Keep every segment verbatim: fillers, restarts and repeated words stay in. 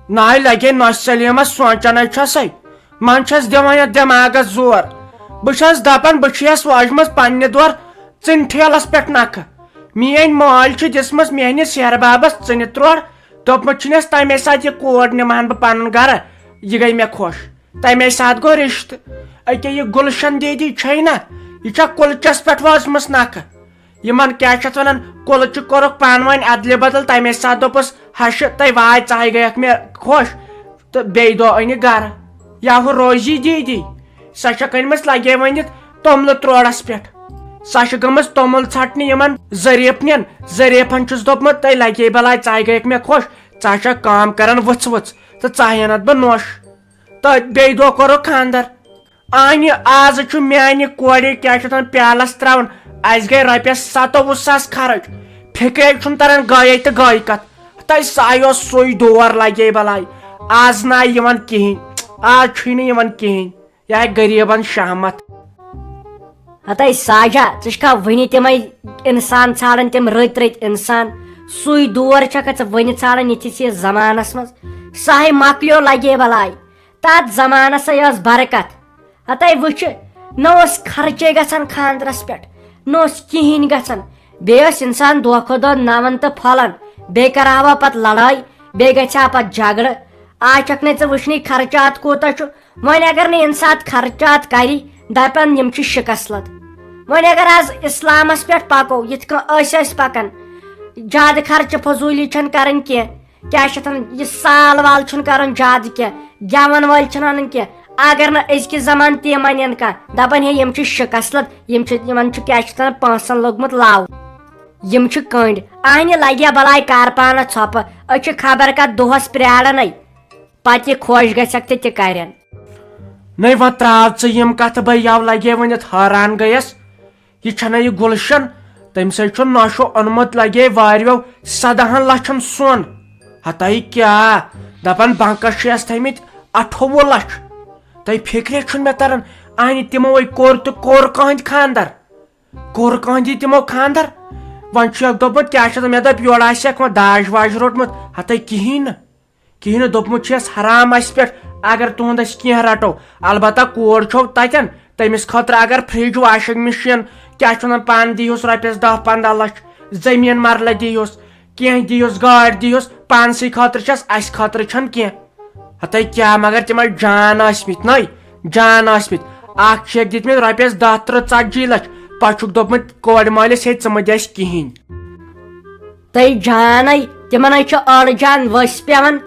ناے لگے نۄشہِ سلیمس سونچنے چھسے۔ من چھس دِوان یتھ دٮ۪ماغس زور۔ بہٕ چھس دپان بہٕ چھیس واجمٕژ پننہِ دور ژٕنہِ ٹھیلس پٮ۪ٹھ نکھٕ۔ میٲنۍ مٲلۍ چھِ دِژمٕژ میٲنِس ہیرٕ بابس ژٕنہِ تروڑ۔ دوٚپمُت چھُنس تمے ساتہٕ یہِ کوٗر نِمہٕ ہن بہٕ پنُن گرٕ۔ یہِ گٔے مےٚ خۄش۔ تمے ساتہٕ گوٚو رشتہٕ۔ أکیاہ یہِ گُلشن دیدی چھے نہ، یہِ چھےٚ کُلچس پٮ۪ٹھ وٲژمٕژ نکھٕ۔ یِمن کیٛاہ چھِ اتھ ونان، کُلہٕ چھِ کوٚرُکھ پانہٕ ؤنۍ ادلہِ بدل، تمے ساتہٕ دوٚپُس، ہشہِ تَے واے، ژٕ ہاے گٔیَکھ مےٚ خۄش۔ تہٕ بیٚیہِ دۄہ أنِکھ گرٕ۔ یا ہُہ روزی دیٖدی، سۄ چھےٚ کٔنمٕژ لگے ؤنِتھ توٚملہٕ تروڑس پٮ۪ٹھ۔ سۄ چھِ گٔمٕژ توٚمُل ژھٹنہِ یِمن ظریفنٮ۪ن۔ ظریفن چھُس دوٚپمُت، تَے لگے بلاے، ژٕ ہاے گٔیَکھ مےٚ خۄش، ژٕ ہا چھَکھ کٲم کران وٕژھ وٕژھ، تہٕ ژٕ ہاینتھ بہٕ نوٚش۔ تہٕ بیٚیہِ دۄہ کوٚرُکھ خانٛدر۔ آنہِ آز چھُ میانہِ کورِ کیٛاہ چھِ تَتھ پیالَس ترٛاوُن، اَسہِ گٔے رۄپیَس ستووُہ ساس خرٕچ۔ فِکرے چھُنہٕ تَران گٔیے تہٕ گٔے کَتھ۔ تَے سُہ آیو سُے دور لَگے بَلاے۔ آز نہ آیہِ یِوان کِہیٖنۍ، آز چھُے نہٕ یِوان کِہیٖنۍ۔ یہِ آیہِ غریٖبَن شہمت۔ ہتے ساجا، ژٕ چھکھا وُنہِ تِمے اِنسان ژھانڈان، تِم رٔتۍ رٔتۍ اِنسان؟ سُے دور چھکھا ژٕ وُنہِ ژھانڈان یِتھِس یَتھ زمانَس منٛز؟ سُہ ہَے مۄکلیو لَگے بَلاے۔ تتھ زمانس ہے ٲس برکت۔ ہتے وٕچھ، نہ اوس خرچے گژھان خاندرس پٮ۪ٹھ، نہ اوس کِہیٖنۍ گژھان۔ بیٚیہِ ٲسۍ انسان دۄہ کھۄتہٕ دۄہ نوان تہٕ پھۄلان۔ بیٚیہِ کرہاوا پتہٕ لڑٲے، بیٚیہِ گژھِ ہا پتہٕ جھگڑٕ۔ آز چھکھ نے ژٕ وٕچھنٕے خرچات کوٗتاہ چھُ۔ وۄنۍ اگر نہٕ انسان خرچات کرِ، دپن یِم چھِ شکسلت۔ وۄنۍ اگر از اسلامس پٮ۪ٹھ پکو، یِتھ کٔنۍ أسۍ ٲسۍ پکان، زیادٕ خرچہٕ فضوٗلی چھنہٕ کرٕنۍ کینٛہہ۔ کیٛاہ چھِ اتھ ونان، یہِ سال وال چھُنہٕ کرُن زیادٕ کینٛہہ، گٮ۪ون وٲلۍ چھِنہٕ انٕنۍ کینٛہہ۔ اگر نہٕ أزکِس زمانہٕ تہِ مانن کانٛہہ، دپان ہے یِم چھِ شکسلت، یِم چھِ، یِمن چھُ کیٛاہ چھِ اتھ ونان، پونٛسن لوٚگمُت لو، یِم چھِ کٔنٛڈۍ۔ اہنہِ لگہِ ہا بلاے کار پانس ژھۄپہٕ، أسۍ چھِ خبر کتھ دۄہس پرٛارنٕے، پتہٕ یہِ خۄش گژھٮ۪کھ تہٕ تہِ کرن۔ نٔے وۄنۍ ترٛاو ژٕ یِم کتھٕ، بہٕ یَوٕ لگے ؤنِتھ حٲران گٔیس۔ یہِ چھَنہ یہِ گُلشن؟ تٔمۍ سۭتۍ چھُ نشو اوٚنمُت لگے واریو سداہن لچھن سۄن۔ ہتاے کیٛاہ، دپان بنکس چھِ یس تھٲمٕتۍ اٹھووُہ لچھ۔ تۄہہِ فکرے چھُنہٕ مےٚ تران، اہنہِ تِمو ہے کوٚر تہٕ کوٚر کٕہٕنٛدِ خاندر؟ کوٚر کٕہٕنٛدِ تِمو خاندر؟ وۄنۍ چھُ یکھ دوٚپمُت، کیٛاہ چھُ مےٚ دوٚپ، یورٕ آسہِ ہکھ وۄنۍ داج واج روٚٹمُت۔ ہتاے کِہیٖنۍ نہٕ۔ کِہیٖنۍ نہٕ، دوٚپمُت چھُ یَس حرام اَسہِ پٮ۪ٹھ، اگر تُہُنٛد أسۍ کینٛہہ رَٹو۔ البتہ کور چھو تَتٮ۪ن، تٔمِس خٲطرٕ اگر فرج، واشنگ مشین، کیٛاہ چھِ وَنان، پانہٕ دیٖہُس رۄپیَس دَہ پنٛداہ لَچھ، زٔمیٖن مرلہٕ دیٖہُس، کینٛہہ دیٖہُس، گٲڑۍ دیٖہُس، پانسٕے خٲطرٕ چھَس، اَسہِ خٲطرٕ چھَنہٕ کینٛہہ۔ ہَتَے کیٛاہ، مگر تِم ٲسۍ جان ٲسمٕتۍ نَے، جان ٲسمٕتۍ۔ اَکھ چھِ دِتمٕتۍ رۄپیَس دَہ، تٕرٛہ، ژتجی لَچھ، پَتہٕ چھُکھ دوٚپمُت کورِ مٲلِس، ہے، ژٕ مہٕ دِ اَسہِ کِہیٖنۍ۔ تہٕ جانے، تِمن ہے چھُ أڑ جان ؤسۍ پٮ۪وان۔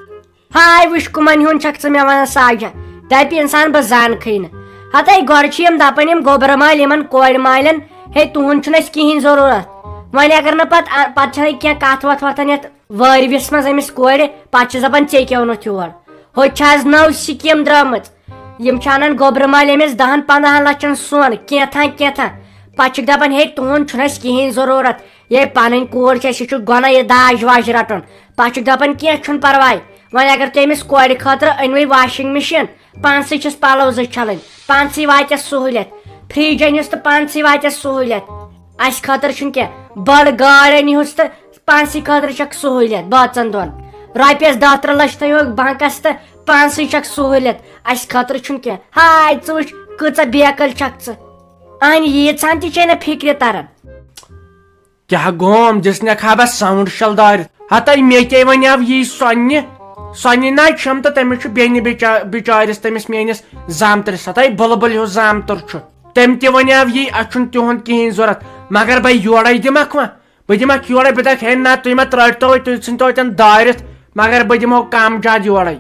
ہاے وٕچھ، کٕمن ہُنٛد چھکھ ژٕ مےٚ ونان ساجہ؟ دپہِ انسان بہٕ زانکھٕے نہٕ۔ ہتے گۄڈٕ چھِ یِم دپان، یِم گوٚبرٕ مالۍ، یِمن کورِ مالٮ۪ن، ہے تُہُنٛد چھُنہٕ اَسہِ کِہیٖنۍ ضروٗرت۔ وۄنۍ اگر نہٕ پتہٕ، پتہٕ چھنہٕ کینٛہہ کتھ وتھ وۄتھان یتھ وٲرۍوِس منٛز أمِس کورِ، پتہٕ چھِس دپان ژےٚ کیٛاہ اوٚنُتھ یور؟ ہُتہِ چھِ آز نٔو سکیٖم درٲمٕژ۔ یِم چھِ انان گوٚبرٕ مالۍ أمِس دہن پنٛدہن لچھن سۄن، کینٛژھا کینٛژھا۔ پتہٕ چھِکھ دپان، ہے، تُہُنٛد چھُنہٕ اَسہِ کِہیٖنۍ ضروٗرت۔ یے پنٕنۍ کوٗر چھِ اَسہِ، یہِ چھُ گۄناہ یہِ داج واج رٹُن۔ پتہٕ چھِکھ دپان، کینٛہہ چھُنہٕ پرواے، وۄنۍ اگر تُہۍ أمِس کورِ خٲطرٕ أنوٕے واشنگ مشین، پانسٕے چھِس پلو زٕ چھلٕنۍ، پانسٕے واتٮ۪س سہوٗلیت، فرج أنِس تہٕ پانسٕے واتٮ۪س سہوٗلیت۔ اَسہِ خٲطرٕ چھُنہٕ کینٛہہ، بٔڑ گٲڑۍ أنِہُس تہٕ پانسٕے خٲطرٕ چھکھ سہوٗلیت بٲژن دۄن۔ رۄپیس دَہ تٕرٛہ لچھ تھٲیہوکھ بنکس تہٕ پانسٕے چھکھ سہوٗلیت، اَسہِ خٲطرٕ چھُنہٕ کینٛہہ۔ ہاے، ژٕ وٕچھ، کۭژاہ بیقل چھکھ ژٕ۔ اہنہِ ییٖژہن تہِ چھے نہٕ فکرِ تران۔ کیٛاہ گوم، دِژنکھ ہا بس ساوُنڈ شل دٲرِتھ؟ ہتے مےٚ تے ونیاو یی سۄنہِ۔ سۄنہِ نہ چھم تہٕ تٔمِس چھُ بیٚنہِ بِچا-، بِچٲرِس، تٔمِس میٲنِس زامترِس، ہتے بُلبُل ہیوٗ زامتُر چھُ۔ تٔمۍ تہِ ونیاو یی، اسہِ چھُنہٕ تِہُنٛد کِہیٖنۍ ضوٚرتھ، مگر بے یورے دِمکھ وۄنۍ۔ بہٕ دِمکھ یورے، بہٕ دَپکھ، ہے نہ، تُہۍ مہ ترٛٲٹۍ تو، تُہۍ ژھٕنۍ تو اَتٮ۪ن دٲرِتھ، مگر بہٕ دِمو کم زیادٕ یورے۔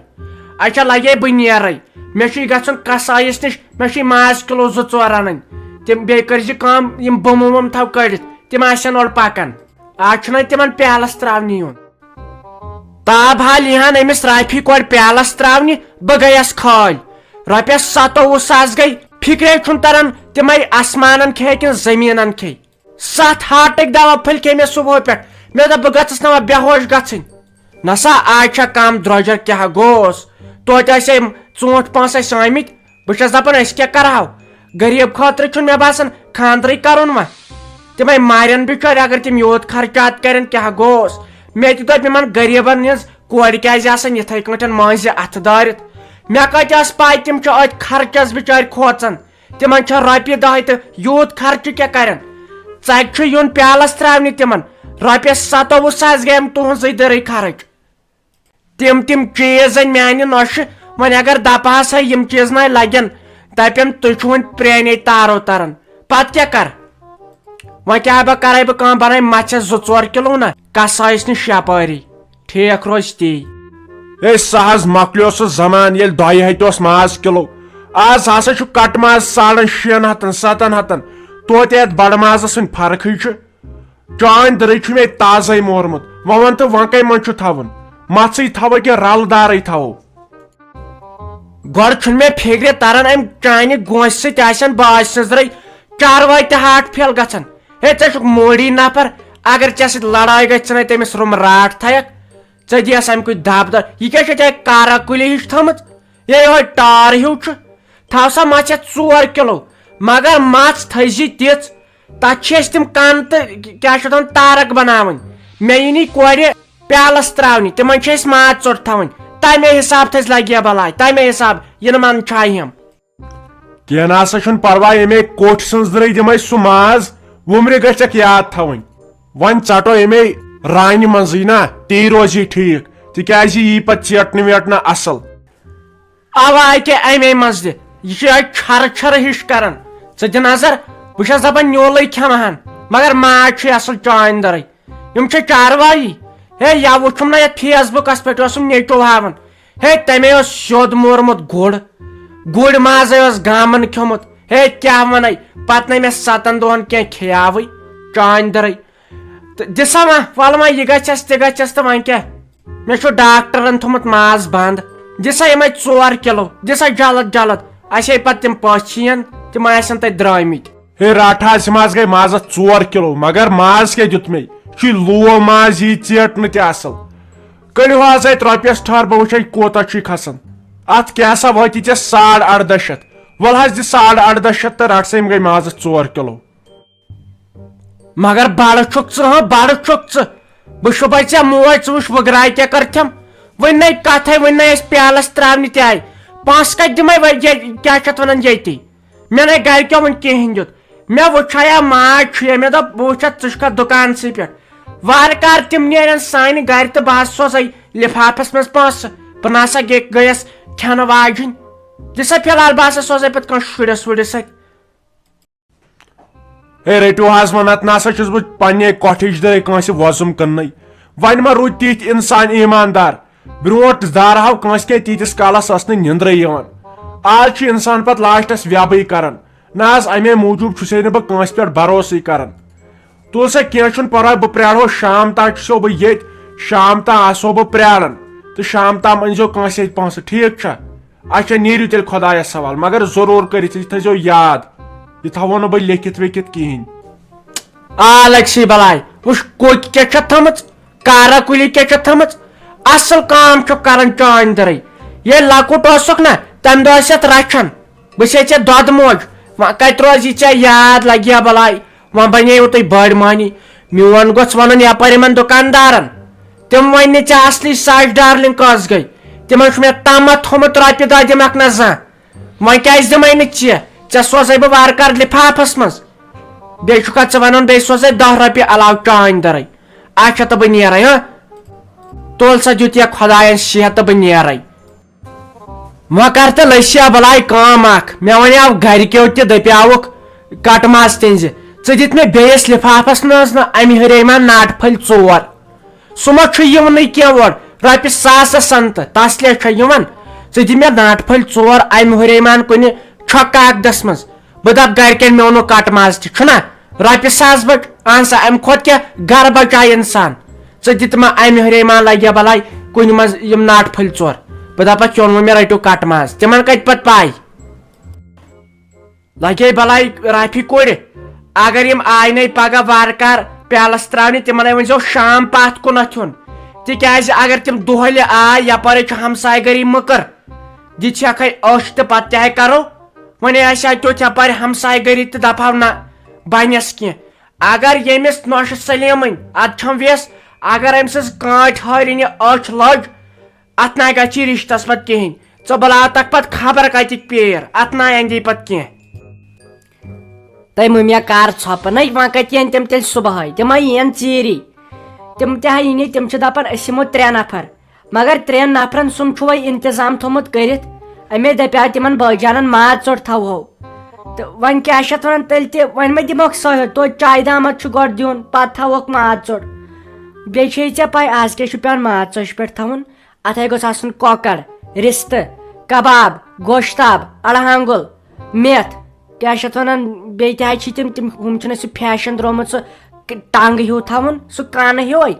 اچھا، لگے بہٕ نیرے، مےٚ چھُے گژھُن کسایِس نِش، مےٚ چھُے ماز کِلوٗ زٕ ژور اَنٕنۍ۔ تِم بیٚیہِ کٔرۍ زِ کٲم، یِم بُمہٕ وُمہٕ تھاو کٔڑِتھ، تِم آسن اورٕ پکان۔ آز چھُنہ تِمن پیالس تراونہِ یُن۔ تاب حال یِہن أمِس رافی کورِ پیالس تراونہِ، بہٕ گٔیس کھٲلۍ۔ رۄپیس ستووُہ ساس گٔے، فکرے چھُنہٕ تران تِمے آسمانن کھے کِنہٕ زٔمیٖنن کھے۔ ستھ ہارٹٕکۍ دوا پھٔلۍ کھے مےٚ صبحٲے پٮ۪ٹھ۔ مےٚ دوٚپ، بہٕ گژھس نہ وۄنۍ بے ہوش گژھٕنۍ۔ نسا، آز چھا کم درۄجر، کیٛاہ گوس؟ توتہِ ٲسۍ أمۍ ژوٗنٛٹھۍ پانٛژھ ٲسۍ آمٕتۍ۔ بہٕ چھَس دَپان، أسۍ کیٛاہ کَرہاو؟ غریٖب خٲطرٕ چھُنہٕ مےٚ باسان خانٛدرٕے کَرُن وۄنۍ۔ تِمَے مارن بِچٲرۍ، اگر تِم یوٗت خرچات کَرن، کیٛاہ گوس؟ مےٚ تہِ دوٚپ یِمَن غریٖبَن ہٕنٛز کورِ کیازِ آسن یِتھے کٲٹھۍ مٲنٛزِ اَتھٕ دٲرِتھ؟ مےٚ کتہِ ٲس پَے تِم چھِ أتھۍ خرچس بِچٲرۍ کھوژان۔ تِمن چھےٚ رۄپیہِ دَہے تہٕ یوٗت خرچہٕ کیٛاہ کرن؟ ژَتہِ چھُ یُن پیالس تراونہِ تِمن۔ رۄپیس ستووُہ ساس گٔیم تُہنٛزٕے دٔرٕے خرٕچ۔ تِم تِم چیٖز أنۍ میانہِ نۄشہِ۔ وۄنۍ اگر دپہٕ ہسا یِم چیٖز نَے لگن، دپن تُہۍ چھِو وۄنۍ پرٛانے تارو تران۔ پتہٕ کیٛاہ کر؟ وۄنۍ کیٛاہ بہٕ کرے بہٕ کٲم، بنٲے مژھِ زٕ ژور کِلوٗ نا، کسٲیِس نِش یپٲری۔ ٹھیک روزِ تی۔ ہے، سُہ حظ مۄکلیو سُہ زمان، ییٚلہِ دۄیہِ ہتہِ اوس ماز کِلو۔ آز ہسا چھُ کٹہٕ ماز ساڑن شیٚن ہتن، ستن ہتن۔ توتہِ یتھ بڑٕ مازس وۄنۍ فرقٕے چھِ۔ چانۍ دٔرٕے چھُ مےٚ تازَے مورمُت۔ وۄنۍ وَن تہٕ وۄنۍ کَمہِ منٛز چھُ تھاوُن؟ مَژھٕے تھاوو کِنہٕ رَلہٕ دارٕے تھاوو؟ گۄڈٕ چھُنہٕ مےٚ فِکرِ تَران، اَمہِ چانہِ گونٛسہِ سۭتۍ آسن باج سٕنٛزرٕے چاروٲے تہِ ہارٹ فیل گژھان۔ ہے، ژےٚ چھُکھ موڈی نفر، اگر ژےٚ سۭتۍ لڑٲے گژھِ، ژٕ نے تٔمِس روٚم راٹھ تھایکھ، ژےٚ دِیَس اَمہِ کُے دَب دَب۔ یہِ کیٛاہ چھےٚ ژےٚ کارا کُلہِ ہِش تھٲمٕژ؟ یے یِہوٚے ٹار ہیوٗ چھُ۔ تھاو سا مَژھ یَتھ ژور کِلوٗ، مگر مَژھ تھٲیزِ تِژھ، تَتھ چھِ أسۍ تِم کَن تہٕ کیٛاہ چھِ اَتھ وَنان، تارَک بَناوٕنۍ۔ مےٚ یی نہٕ کورِ پیالَس ترٛاونہِ، تِمَن چھِ أسۍ ماز ژوٚٹ تھاوٕنۍ۔ تَمے حِساب تھٲیزِ لگیا بَلاے، تَمے حِساب، یِنہٕ مَنٛد چھُ ہَم۔ کینٛہہ نہ سا چھُنہٕ پرواے، ییٚمے کوٹھۍ سٕنٛز درٕے دِمے سُہ ماز، وُمرِ گژھٮ۪کھ یاد تھاوٕنۍ۔ وۄنۍ ژٹو ییٚمے رانہِ منٛزٕے نا، تی روزِ ٹھیٖک، تِکیازِ یی پتہٕ ژیٹنہٕ ویٹنہٕ اصل۔ اوا اکے امے منٛز تہِ، یہِ چھُ یِہوٚے چھرٕ چھرٕ ہِش کران۔ ژٕ دِ نظر، بہٕ چھَس دپان نیولٕے کھٮ۪مہٕ ہن، مگر ماز چھُ اصل چانہِ درٕے۔ یِم چھِ چاروایی۔ ہے، یا وُچھُم نہ یتھ فیس بُکس پٮ۪ٹھ اوسُم نیٚچو ہاوان۔ ہے، تمے اوس سیوٚد مورمُت گُر۔ گُرۍ مازے اوس گامن کھیوٚمُت۔ ہے، کیٛاہ ونے؟ پتہٕ نے مےٚ ستن دۄہن کینٛہہ کھیاوٕے چانہِ دٔرٕے۔ تہٕ دِ سا وۄنۍ، ولہٕ وۄنۍ یہِ گژھٮ۪س تہِ گژھٮ۪س تہٕ وۄنۍ کیٛاہ؟ مےٚ چھُ ڈاکٹرن تھوٚمُت ماز بنٛد۔ دِ سا یِمے ژور کِلو، دِ سا جلد جلد۔ اسے پتہٕ تِم پٔژھۍ یِن، تِم آسن تتہِ درٛٲمٕتۍ۔ ہے راٹھا، اَسہِ ماز گٔے مازس ژور کِلو، مگر ماز کیٛاہ دیُت مےٚ؟ یہِ چھُے لوو ماز، یی ژیٹنہٕ تہِ اصل۔ کٔڑِو حظ اَتہِ رۄپیس ٹھہر، بہٕ وٕچھے کوٗتاہ چھُے کھسان۔ اتھ کیٛاہ سا وٲتی ژےٚ ساڑ اردہ شتھ؟ وَلہٕ حظ دِ ساڑ اردہ شتھ تہٕ رٹ سا یِم گٔے مازس ژور کِلو۔ مگر بڑٕ چھُکھ ژٕ، ہاں، بڑٕ چھُکھ ژٕ۔ بہٕ چھُس بہٕ ژےٚ موج، ژٕ وٕچھ وٕگراے کیٛاہ کٔرتھٮ۪م۔ وٕنۍ نے کتھے، وٕنۍ نے أسۍ پیالس تراونہِ تہِ آیہِ۔ پونٛسہٕ کتہِ دِمے وۄنۍ یہِ، کیٛاہ چھِ اتھ ونان، ییٚتی؟ مےٚ نے گرِکیو وۄنۍ کِہیٖنۍ دیُت۔ مےٚ وٕچھے ماز چھُ، مےٚ دوٚپ، بہٕ وٕچھتھ، ژٕ چھُکھا دُکانسٕے پٮ۪ٹھ؟ وارٕ کارٕ تِم نیرن سانہِ گرِ تہٕ بہٕ حظ سوزے لفافس منٛز پونٛسہٕ۔ بہٕ نہ سا گٔے-، گٔیس کھٮ۪نہٕ واجِنۍ۔ دِ سا فی الحال، بہٕ ہسا سوزے پتہٕ کٲنٛسہِ شُرِس وُرِس سۭتۍ۔ ہے، رٔٹِو حظ وۄنۍ، نتہٕ نسا چھُس بہٕ پننہِ کۄٹھِچ دٲرۍ کٲنٛسہِ وۄزُم کٕننٕے۔ وۄنۍ ما روٗدۍ تِتھۍ انسان ایٖماندار؟ برونٛٹھ دارہو کٲنٛسہِ کینٛہہ تیٖتِس کالس ٲس نہٕ نِندرٕے یِوان۔ آز چھُ انسان پتہٕ لاسٹس ویبٕے کران۔ نہ حظ، امے موٗجوٗب چھُسے نہٕ بہٕ کٲنٛسہِ پٮ۪ٹھ بھروسٕے کران۔ تُل سا، کینٛہہ چھُنہٕ پرواے، بہٕ پرٛارہو شام تام، چھُسو بہٕ ییٚتۍ، شام تام آسہو بہٕ پرٛاران۔ تہٕ شام تام أنۍزیو کٲنٛسہِ اَتھِ پونٛسہٕ، ٹھیٖک چھا؟ اچھا، نیٖرِو تیٚلہِ خۄدایَس حوال، مگر ضروٗر کٔرِتھ، یہِ تھٲیزیو یاد۔ یہِ تھاوو نہٕ بہٕ لیکھِتھ ویکھِتھ کِہیٖنۍ۔ آ، لگسی بلاے، وٕچھ، کوٚک کیٛاہ چھےٚ تھٲمٕژ، کارا کُلی کیٛاہ چھےٚ تھٲمٕژ، اصل کٲم چھُکھ کران چانہِ دٔرٕے۔ ییٚلہِ لۄکُٹ اوسُکھ نہ، تمہِ دۄہ ٲسۍ یتھ رچھان۔ بہٕ چھسے ژےٚ دۄدٕ موج، وۄنۍ کتہِ روزِ ژےٚ یاد، لگیا بلاے۔ وۄنۍ بنیوٕ تُہۍ بٔڑۍ مٔہنی۔ میون گوٚژھ ونُن یپٲرۍ یِمن دُکاندارن۔ تِم ونہِ نہٕ ژےٚ اصلی سچ، ڈارلنگ کۄس گٔے؟ تِمن چھُ مےٚ تامتھ تھوٚمُت رۄپیہِ دہ دِمکھ نہ زانٛہہ۔ وۄنۍ کیازِ دِمے نہٕ ژےٚ؟ ژےٚ سوزے بہٕ وارٕ کارٕ لفافس منٛز۔ بیٚیہِ چھُکھا ژٕ ونان بیٚیہِ سوزے دہ رۄپیہِ علاوٕ چانۍ دٔرٕے؟ اچھا تہٕ بہٕ نیرے، ہاں؟ تُل سا، دیُت یا خۄداین صحت تہٕ بہٕ نیرے۔ وۄنۍ کر تہٕ لٔسیا بلاے کٲم اکھ۔ مےٚ ونیاو گرِکیو تہِ، دپیاوُکھ کٹہٕ ماز تِنزِ۔ ژٕ دِتھ مےٚ بیٚیِس لفافس منٛز نہٕ امہِ ہُرے ما ناٹہٕ پھٔلۍ ژور۔ سُہ ما چھُ یِونٕے کینٛہہ اورٕ۔ رۄپیہِ ساسس سنتہٕ تسلے چھےٚ یِوان۔ ژٕ دِ مےٚ ناٹہٕ پھٔلۍ ژور امہِ ہُرے مان کُنہِ چھۄکہٕ کاکدس منٛز۔ بہٕ دپہٕ گرِکٮ۪ن مےٚ اوٚنُکھ کٹہٕ ماز تہِ، چھُنا؟ رۄپیہِ ساس بچ، اہن سا، امہِ کھۄتہٕ کیٛاہ گرٕ بچایہِ انسان؟ ژٕ دِ تہٕ ما امہِ ہُرے مان لگیا بلاے کُنہِ منٛز یِم ناٹہٕ پھٔلۍ ژور۔ بہٕ دپکھ، کیوٚن ووٚن مےٚ رٔٹِو کٹہٕ ماز؟ تِمن کتہِ پتہٕ پاے؟ لگے بلاے رافی کورِ، اگر یِم آے نے پگاہ وارٕ کار پیالس تراونہِ، تِمن ہے ؤنۍزیو شام پتھ کُنتھ یُن۔ تِکیازِ اگر تِم دۄہلہِ آے، یپٲرۍ چھُ ہمسایہِ گٔری مٔکٕر۔ دِتھ چھکھے أچھ تہٕ پتہٕ کیٛاہ کرو؟ وۄنۍ آسہِ ہا تیُتھ یپارِ ہمسایہِ گٔری تہٕ دپہو نہ بنٮ۪س کینٛہہ۔ اگر ییٚمِس نۄشہِ سلیمٕنۍ ادٕ چھم ویس، اگر أمۍ سٕنٛز کٲنٛٹھۍ ہٲرِنہِ أچھ لٔج، اتھ نہ گژھی رشتس پتہٕ کہیٖنۍ۔ ژٕ بلاوتکھ پتہٕ خبر کتِکۍ پیر، اتھ نہ اندی پتہٕ کینٛہہ۔ تہٕ مُمیا کر ژھۄپہٕ، نَے وۄنۍ کتہِ یِن تِم تیٚلہِ صبحٲے؟ تِم ہا یِن ژیٖری۔ تِم تہِ ہا یِنہِ، تِم چھِ دپان أسۍ یِمو ترٛےٚ نفر۔ مگر ترٛٮ۪ن نفرن سُم چھُ وۄنۍ انتظام تھوٚمُت کٔرِتھ۔ اَمے دپیٛاو تِمن بٲے جانن ماز ژوٚٹ تھاوہو۔ تہٕ وۄنۍ کیٛاہ چھِ اتھ ونان، تیٚلہِ تہِ وۄنۍ مہ دِموکھ سۄ ہیوٚت، توتہِ چایہِ دامت چھُ گۄڈٕ دیُن، پتہٕ تھاوہوکھ ماز ژوٚٹ۔ بیٚیہِ چھے ژےٚ پاے آز کیٛاہ چھُ پٮ۪وان ماز ژوٚٹہِ پٮ۪ٹھ تھاوُن؟ اتھ ہے گوٚژھ آسُن کۄکر، رستہٕ، کباب، گوشتاب، اڑہانگُل، میتھ، کیٛاہ چھِ اتھ ونان، بیٚیہِ تہِ حظ چھِ تِم، تِم، ہُم چھِنہٕ سُہ فیشن درٛامُت، سُہ ک-، ٹنٛگ ہیوٗ تھاوُن، سُہ کانہٕ ہیوٗے۔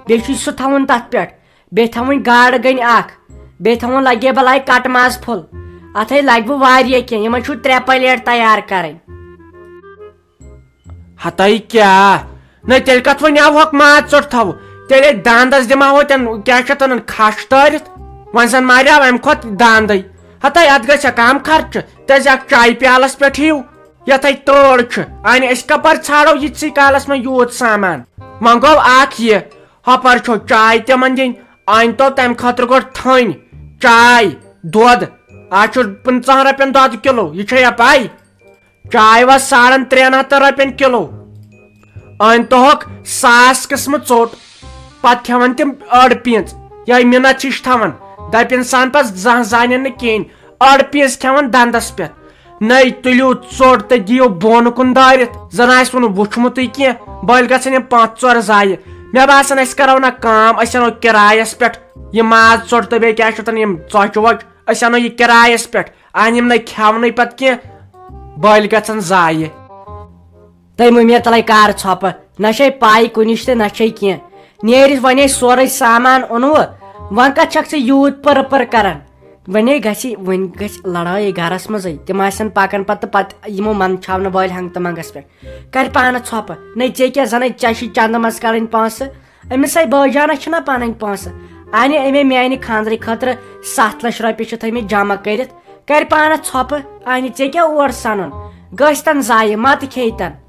بیٚیہِ چھُ سُہ تھاوُن تتھ پٮ۪ٹھ۔ بیٚیہِ تھاوٕنۍ گاڈٕ گٔنۍ اکھ۔ بیٚیہِ تھاوُن لگے بلاے کٹہٕ ماز پھوٚل۔ اتھ ہے لگہِ وۄنۍ واریاہ کینٛہہ، یِمن چھُو ترٛےٚ پلیٹ تیار کرٕنۍ۔ ہتاے کیٛاہ؟ نہ تیٚلہِ کتھ وۄنۍ آوہوکھ ماز ژوٚٹ تھاوو؟ تیٚلہِ داندس دِمہو تٮ۪ن، کیٛاہ چھِ اتھ ونان، کھش تٲرِتھ؟ وۄنۍ زن ماریو امہِ کھۄتہٕ داندے۔ ہتاے اتھ گژھِ کم خرچہٕ، تیٚلہِ اکھ چایہِ پیالس پٮ۪ٹھ ہیٚیِو۔ یتھے تٲر چھِ، انہِ أسۍ کپٲرۍ ژھانڈو ییٖتسٕے کالس منٛز یوٗت سامان؟ وۄنۍ گوٚو اکھ یہِ، ہۄپٲرۍ چھو چاے تِمن دِنۍ، انہِ تو تمہِ خٲطرٕ گۄڈٕ تھٔنۍ، چاے، دۄد۔ آز چھُ پٕنٛژٕہن رۄپین دۄد کِلو، یہِ چھےٚ یا پاے؟ چاے وس ساڑن ترٛٮ۪ن ہتن رۄپین کِلو۔ أنۍ توہُکھ ساس قٕسمہٕ ژوٚٹ، پتہٕ کھٮ۪وان تِم أڑ پیٖنژ۔ یِہے مِنت چھِش تھاوان، دپہِ انسان پتہٕ زانٛہہ زانن نہٕ کِہیٖنۍ، أڑ پیٖنژ کھٮ۪وان دندس پٮ۪ٹھ۔ نٔے تُلِو ژوٚٹ تہٕ دِیِو بۄن کُن دٲرِتھ، زن آسہِ وُنہٕ وُچھمُتٕے کینٛہہ۔ بٔلۍ گژھن یِم پانٛژھ ژور ضایہِ۔ مےٚ باسان، أسۍ کرو نہ کٲم، أسۍ انو کرایس پٮ۪ٹھ یہِ ماز ژوٚٹ تہٕ بیٚیہِ کیٛاہ چھِ اتھ ونان، یِم ژۄچہِ وۄچہِ، أسۍ انو یہِ کرایس پٮ۪ٹھ۔ اہن، یِم نَے کھٮ۪ونٕے پتہٕ کینٛہہ، بٔلۍ گژھن ضایہِ۔ تٔمۍ مُمیا تلے کار ژھۄپہٕ، نہ چھے پاے کُنِچ تہٕ نہ چھے کینٛہہ۔ نیرِتھ وۄنۍ اَسہِ سورُے سامان اوٚنوٕ، وۄنۍ کتھ چھکھ ژٕ یوٗت پٔر پٔر کران؟ وۄنۍ گژھِ، وۄنۍ گژھِ لڑٲے گرس منٛزٕے، تِم آسن پکان پتہٕ، پتہٕ یِمو منٛدچھاونہٕ وٲلۍ ہنٛگتہٕ منٛگس پٮ۪ٹھ۔ کرِ پانس ژھۄپہٕ، نَے ژےٚ کیٛاہ زنَے، ژےٚ چھُے چندٕ منٛز کڑٕنۍ پونٛسہٕ؟ أمِس ہے بٲے جانس چھِنہ پنٕنۍ پونٛسہٕ۔ انہِ أمۍ میانہِ خانٛدرٕ خٲطرٕ ستھ لچھ رۄپیہِ چھِ تھٲمٕتۍ جمع کٔرِتھ۔ کرِ پانس ژھۄپہٕ، انہِ ژےٚ کیٛاہ اور سنُن؟ گٔژھۍ تن ضایہِ، متہٕ کھیٚیہِ تن۔